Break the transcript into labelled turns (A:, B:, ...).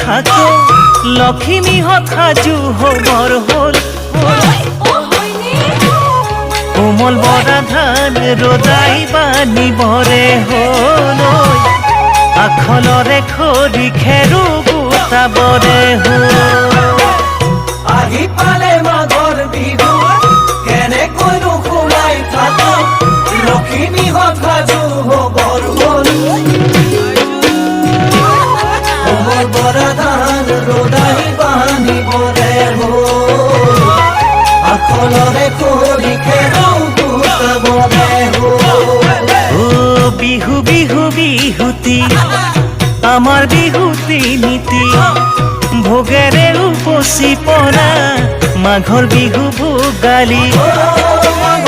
A: থাকো, লখিমীহঁত সাজু হ'বৰ হ'ল। কোমল বৰা ধান ৰ'দাই বানিবৰে হ'ল, আখলৰে খৰি খেৰো গোটাবৰে হ'ল।
B: আহি পালে মাঘৰ বিহু, কেনেকৈনো সোমাই থাকো? লখিমীহঁত সাজু হ'বৰ হ'ল, কোমল বৰা ধান ৰ'দাই বান্ধিবৰে হ'ল, আখলৰে খৰি খেৰো গোটাবৰে হ'ল।
A: অ বিহু বিহু বিহুতি, আমাৰ বিহু তিনিটি, ভোগেৰে উপচি পৰা মাঘৰ বিহু ভোগালী।
B: মাঘৰ